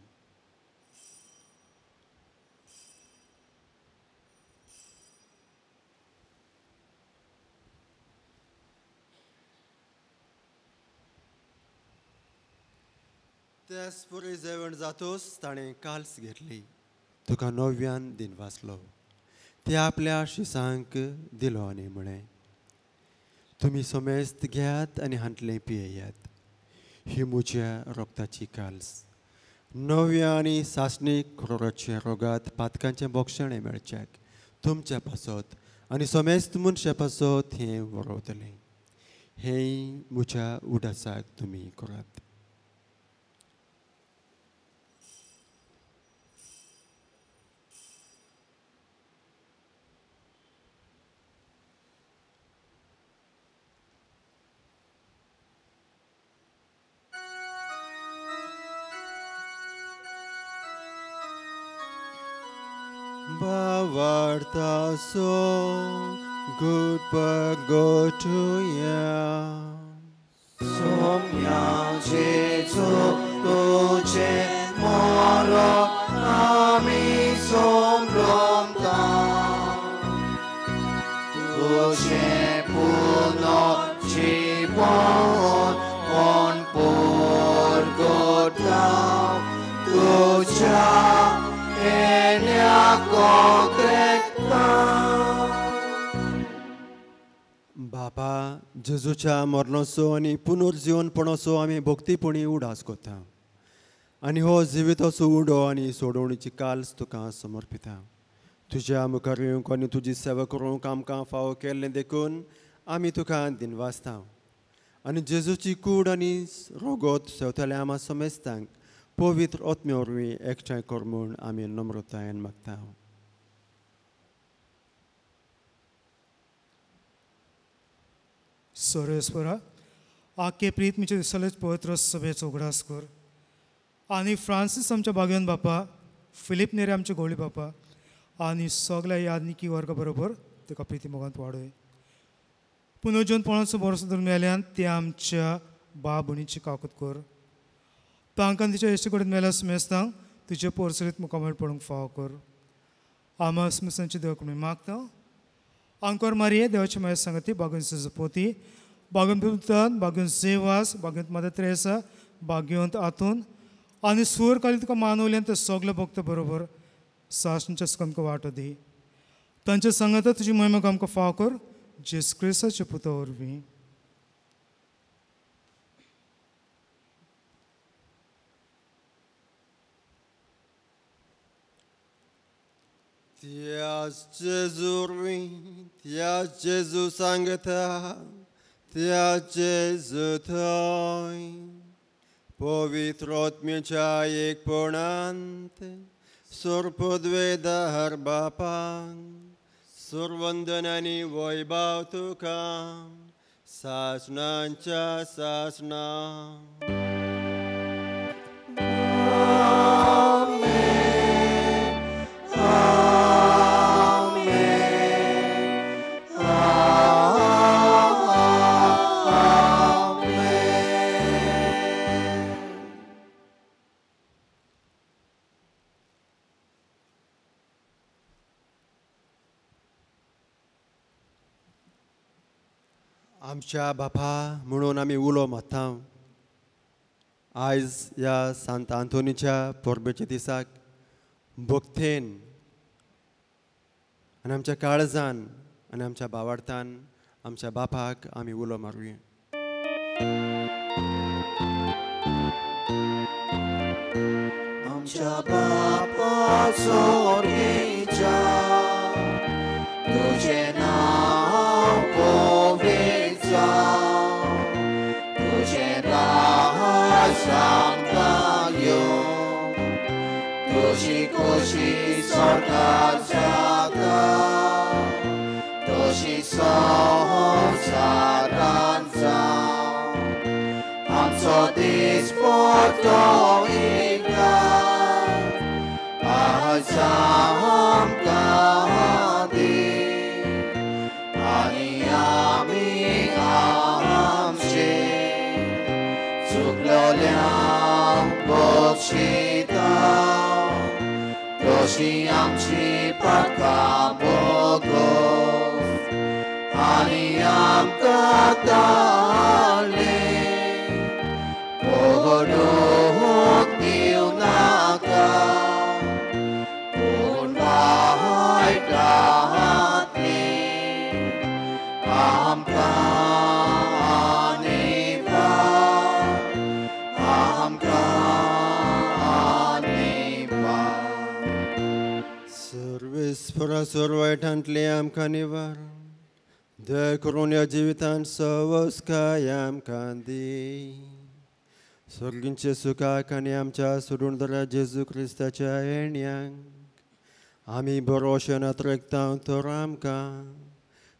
त्याच पुरी जेवण जातोच ताणें काल्स घेतली, तुका नव्यान दिनवासलो, ते आपल्या शिसांक दिलो आनी म्हळें, तुमी समेस्त घेयात आनी हांतलें पियेयात. ही म्हज्या रोगताची काल्स, नव्या आनी सासणीक क्रोराच्या रोगात पातकांचें बोक्षणें मेळच्याक तुमच्या पासत आनी समेस्त मनशा पासत हें वरोवतलें. हें म्हज्या उडासाक तुमी करात. Bavartaso good pergotuya Somya Jesu tuche moro ami sombromta tuche puno jibon on porgota tucha बापा जेजूच्या मरणाचो आनी पुनर्जिवनपणाचो आमी भक्तीपणी उडास करता आनी हो जिविताचो उडो आनी सोडवणीची काल्स तुका समर्पिता. तुज्या मुखार येवंक आनी तुजी सेवा करूंक आमकां फावो केल्लें देखून आमी तुका दिनवासता आनी जेजूची कूड आनी रोगोत सेवतल्या आमा समेस्तांक पवित्र आत्म्या वरवीं एकठांय कर म्हूण आमी नम्रतायेन मागता. सर्वेस्परा आखे प्रीत मिचे दिसलेच पवित्र सभेचो उगडास कर आनी फ्रांसीस आमच्या बागेवन बापा, फिलीप नेरे आमचे गोळी बापा आनी सगल्या यादनिकी वर्गा बरोबर ताका प्रिती मोगांत वाडय. पुनर्जन पणाचो भरोसो धरून मेल्यान ते आमच्या बा भयणीची काकूत कर. तांकां तिच्या इश्ट कडेन मेल्या सुमेस्तांक तुजे पोरसरीत मुखामळ पडूंक फावो कर. आमा सुमेस्तांची देव कमी मागता. आंकोर मारिये देवाची माया सांगती बागून पोती बागून पुतान बागून सेवास बागून मदर त्रेसा बागेवंत आतून आनी सूर काली तुका मानवल्यान ते सगळे भक्त बरोबर सासणच्या सुखांक वांटो दी. तांच्या सांगाता तुजी महिमा आमकां फावो कर जेजू क्रिस्ताच्या पुता वरवीं. त्याच जेजू वरवीं, त्याच जेजू सांगता, त्याच जेजू थंय पवित्र आत्म्याच्या एकपणांत सर्पद्वेदार बापांक सुरवंदन आनी वैभव तुका सासणांच्या सासणा. आमच्या बापा म्हणून आमी उलो मारता. आयज ह्या सांत आंतोनीच्या परबेच्या दिसाक भक्तेन आनी आमच्या काळजान आनी आमच्या भावार्थान आमच्या बापाक आमी उलो मारुया. आमच्या बापा सोर्गीच्या तुझें नांव पवित्र जावं, तुझें राज आमकां येवं, तुजी खोशी स्वर्गार जाता तशी संवसारांत जावं. आमचो दीस पडतो इकरार आज आमकां दी आनी आमी आमचे चुकलोल्यांक बक्षिता तशी आमची पातकां बोगस आनी आमकां ताळ्ळे पडूंक दिवं नाका पूण वायटांतली आमकां निवार, आमकां निवार. सर्वेस्परा सर्वायटांतले आमकां निवार, दया करून ह्या जिवितांत सवस्काय आमकां दी. सर्गींचे सुखाक आनी आमच्या सोडून जेजू क्रिस्ताच्या येण्याक आमी बरो शेणांत रेगता तर आमकां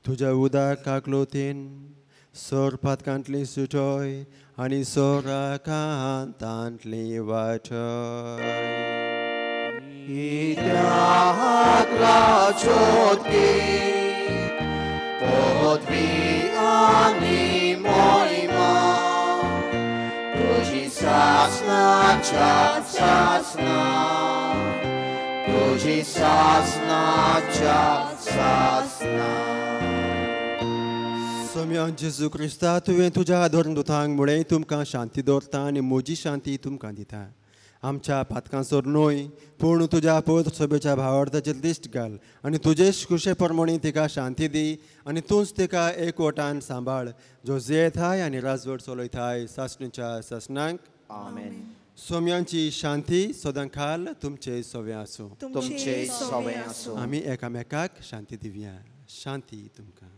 तुज्या उदार काकलोतीन सोर पातकांतली सुटोय आनी सोराकांतांतली वाटय. कित्याक राजोतकी पदवी आनी मोहिमा तुजी सासणाच्या सासणा, तुजी सासणाच्या सासणा. सोम्या जेजू क्रिस्ता तुवें तुज्या धर्मदुतांक मुळें तुमकां शांती दवरता आनी म्हजी शांती तुमकां दिता. आमच्या पातकांचो न्हय पूण तुज्या पवित्र सभेच्या भावार्थाचेर दिश्ट घाल आनी तुजे खुशे प्रमाणे तिका शांती दी आनी तूंच तिका एकवटान सांबाळ, जो जियेताय आनी राजवट चलयताय सासणीच्या सासणांक. आमेन. सोम्यांची शांती सदांकाल तुमचे सवे आसूं. तुमचे सवे आसूं. आमी एकामेकाक शांती दिवया. शांती तुमकां.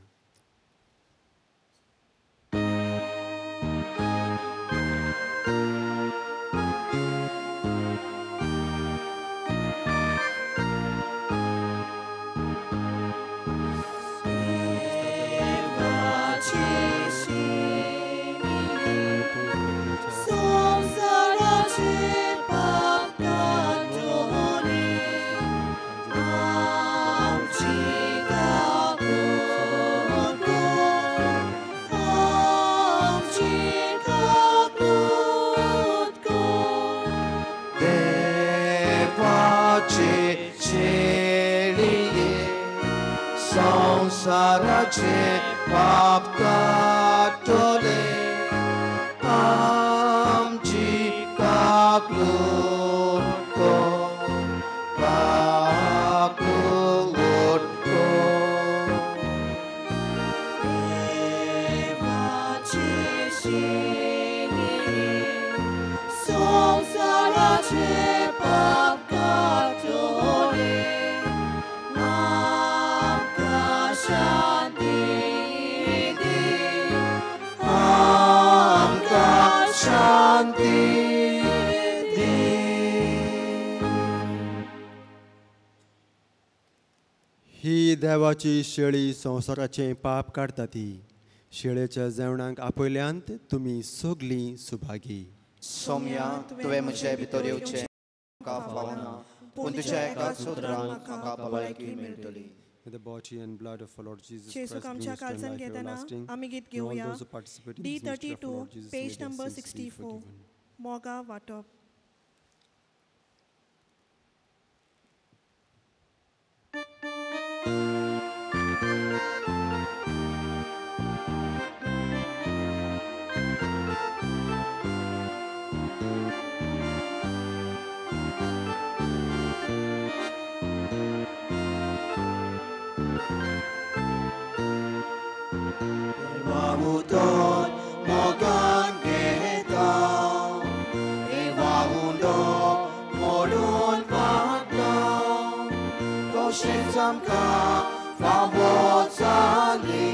संसाराचे पाप काडटले आमची काकलूट कर, काकलूट कर. देवाची शेळये संसाराचे पाप काडटले आमकां शांती दी, आमकां शांती दी. ही देवाची शेळी संवसाराचें पाप काडटा ती. शेळेच्या जेवणाक आपयल्यांत तुमी सगलीं सुभागी. सोम्या, तुवें म्हजे भितर येवचें म्हाका फावना, पूण तुज्या एका सुत्रान म्हाका भलायकी मेळटली. May the body and blood of our Lord Jesus जेजूक Christ आमच्या bring us to काळजान life घेतना everlasting. आमी गीत May all घेवया. those who participate in D this mystery of 32 our Lord Jesus, page may their number sins be 64 forgiven. मोगा वांटप. देवा मोगान घेता, देवा उंडो मोडून वाडटा, तशेंच आमकां फावो जाली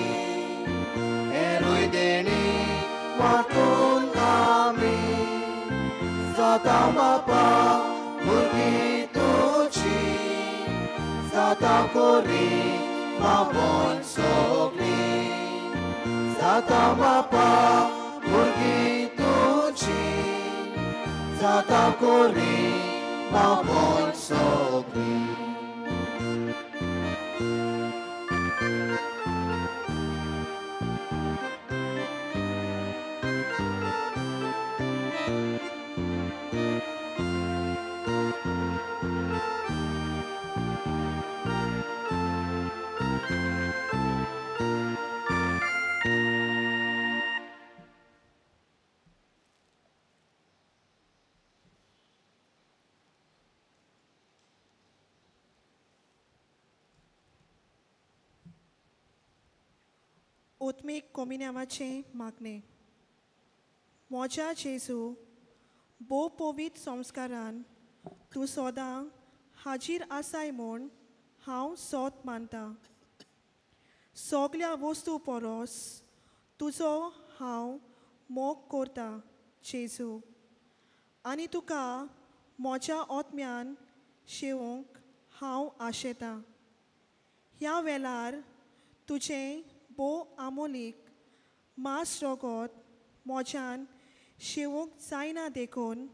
हेरूय देणी वांटून आमी जाता बापा भुरगीं तुजी, जाता कोरी मावोन सगलीं, जाता बापा भुरगीं तुजी, जाता कोरी मावोन सगलीं. ओत्मीक कोमिन्यावाचें मागणें. म्हज्या जेजू, भोव पवित्र संस्कारान तूं सदां हाजीर आसाय म्हूण हांव सोत मानतां. सगल्या वस्तू परस तुजो हांव मोग करतां जेजू, आनी तुका म्हज्या आत्म्यान शेवंक हांव आशेतां. ह्या वेळार तुजें भोव आमोलीक मांस रगत म्हज्यान शेवंक जायना देखून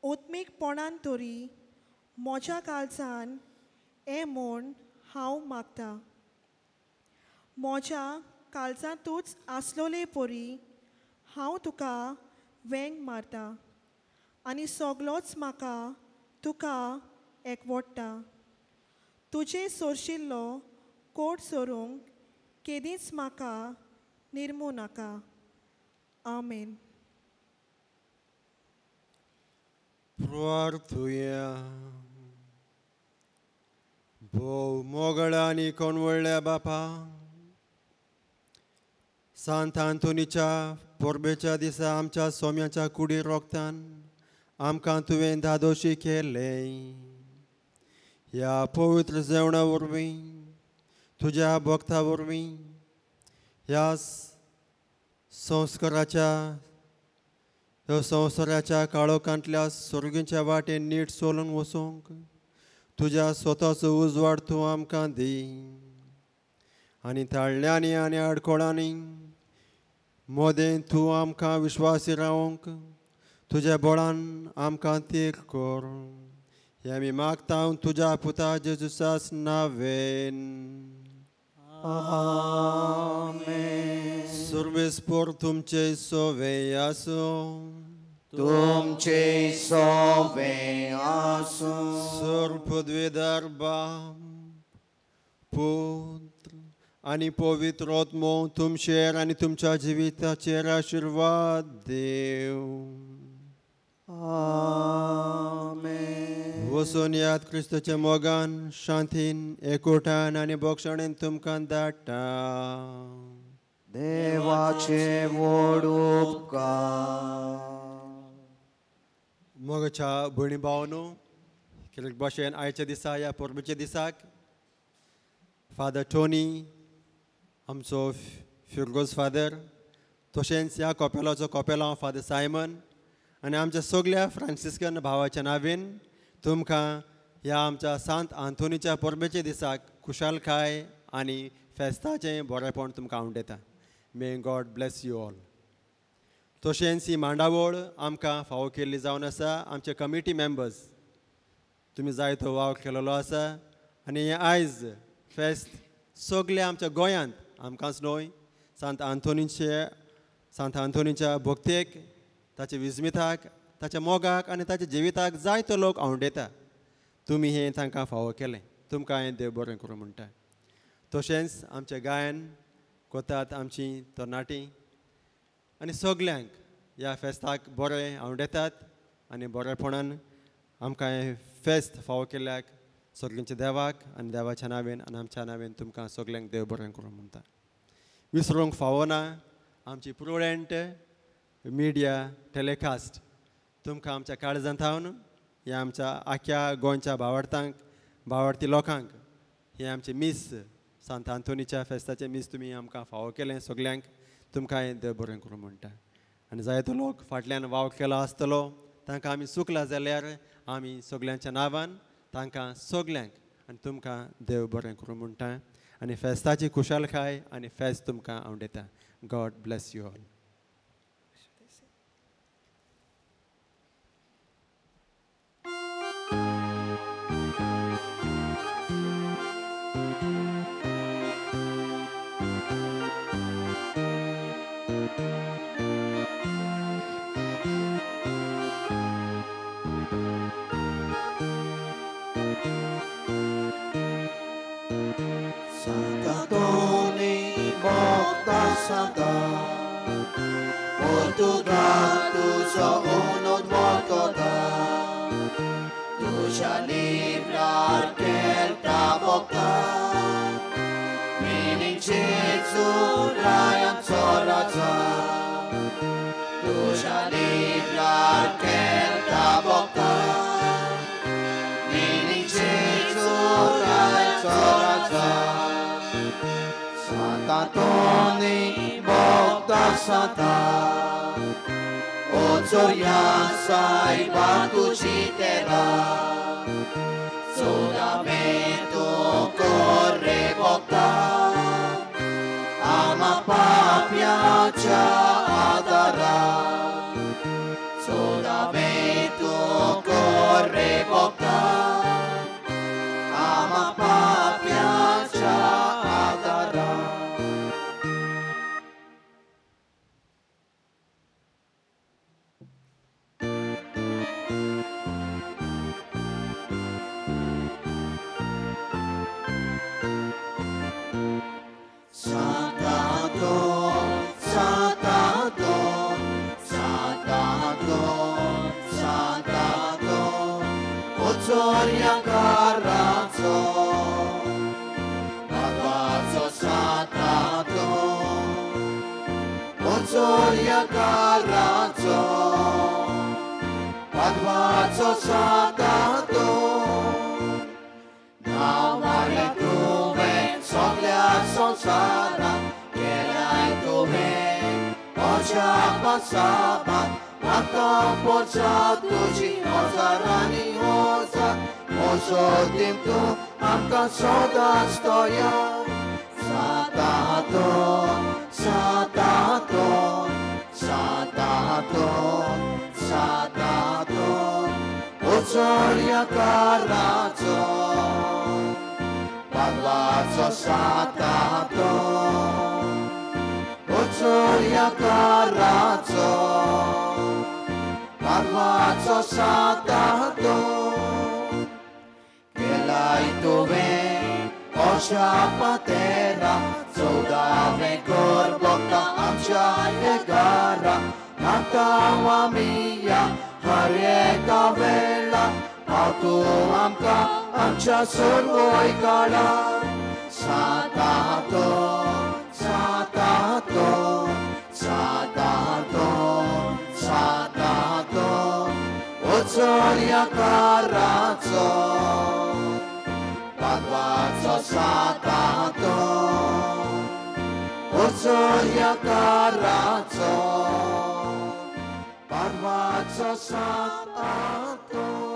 ओत्मीकपणान तरी म्हज्या काळजान हें म्हूण हांव मागतां. म्हज्या काळजांतूच आसलोले परी हांव तुका वेंग मारता आनी सगलोच म्हाका तुका एकवडटा. तुजें सोरशिल्लो कोट सोरूंक केदींच म्हाका निर्मू नाका. आमेन. प्रार्थुया. भोव मोगळा आनी कोणवळ्ळ्या बापा, सांत आंतोनीच्या परबेच्या दिसा आमच्या सोम्याच्या कुडी रोगतान आमकां तुवें धादोशी केलें. ह्या पवित्र जेवणा वरवीं तुज्या भक्ता वरवीं ह्या संस्काराच्या ह्या संवसाराच्या काळोखांतल्या सर्गीच्या वाटेन नीट चलून वचूंक तुज्या स्वताचो उजवाड तूं आमकां दी. आनी ताळ्यांनी आनी आडखळांनी मोदें तूं आमकां विश्वासी रावंक तुज्या बळान आमकां तीर कर. हें आमी मागता तुज्या पुता जेजूसास नावेन. आमेन. सर्वेस्पोर तुमचे सोवे आसूं. तुमचे सोवे आसूं. सर पदवेदार बाप पुत्र आनी पवित्र आत्मो तुमचेर आनी तुमच्या जिविताचेर आशिर्वाद देव. आमेन. वचून याद क्रिस्ताच्या मोगान शांतीन एकोठान आनी बोक्षणेन तुमकां धाडटा. देवाचे व्हड उपकार. मोगाच्या भयणी भावांनो, कित्याक भाशेन आयच्या दिसा ह्या परबेच्या दिसाक फादर टोनी आमचो फिरगोज फादर, तशेंच ह्या कपेलाचो कपेलांव फादर सायमन आनी आमच्या सगल्या फ्रांसिस्कन भावाच्या नांवेन तुमकां ह्या आमच्या सांत आंतोनीच्या परबेच्या दिसाक खुशालकाय आनी फेस्ताचें बरेपण तुमकां आवडटा. May God bless you all. तशेंच ही मांडावळ आमकां फावो केल्ली जावन आसा आमचे कमिटी मेंबर्स, तुमी जायतो वावर केलेलो आसा आनी हें आयज फेस्त सगल्या आमच्या गोंयांत आमकांच न्हय सांत आंतोनीच्या भक्तेक, ताच्या विस्मिताक, ताच्या मोगाक आनी ताच्या जिविताक जायतो लोक आवडटा. तुमी हें तांकां फावो केलें, तुमकां हें देव बरें करूं म्हणटा. तशेंच आमचें गायन कोतात आमची तरणाटी आनी सगल्यांक ह्या फेस्ताक बरें आवडटात आनी बरेपणान आमकां हें फेस्त फावो केल्ल्याक सगल्यांच्या देवाक आनी देवाच्या नांवेन आनी आमच्या नांवेन तुमकां सगल्यांक देव बरें करूं म्हणटा. विसरूंक फावना आमची प्रुडंट मिडिया टेलिकास्ट तुमकां आमच्या काळजांत थावन ह्या आमच्या आख्या गोंयच्या भावार्थांक भावार्थी लोकांक हें आमचें मीस सांत आंतोनीच्या फेस्ताचें मीस तुमी आमकां फावो केलें सगल्यांक तुमकां हें देव बरें करूं म्हणटा. आनी जायतो लोक फाटल्यान वावर केलो आसतलो तांकां आमी चुकला जाल्यार आमी सगल्यांच्या नांवान तांकां सगल्यांक आनी तुमकां देव बरें करूं म्हणटा आनी फेस्ताची खुशालकाय आनी फेस्त तुमकां आवडटा. God bless you all. Santa, Portugal, tuzo uno dvokota, tuja librar kelta bokta, minincezu rajan coraca, tuja librar kelta bokta, minincezu rajan coraca. Sant'Antoni, Bogda Santa, Ozzorja Saiba Tucitera, Sodamento corre Bogda, Ama Papia Adara, Sodamento corre Bogda, Ama Papia Adara. Gloria Carrazzo, Padvazzo Santato, Gloria Carrazzo, Padvazzo. पाडवाचो सातातो नांव मारलें तुवें सगल्या संवसाराक केलाय तुवें अजापा साबार म्हाका पोरसा तुजी हजारांनी हजार म्हजो देव तूं आमकां सदांच तयार सातातो सातातो सातातो सातातो उजोड्या काराचो पाडवाचो सातातो उजोड्या काराचो पाडवाचो सातातो केलाय तुवें अजापा तेरा चवदावें कर भोगता आमच्या एकारा नाका आमी हर एका वेळा पाव तूं आमकां आमच्या सर्वय काळार सातातो सातातो सातातो सातातो उजोड्या काराचो पाडवाचो सातातो उजोड्या काराचो पाडवाचो सातातो.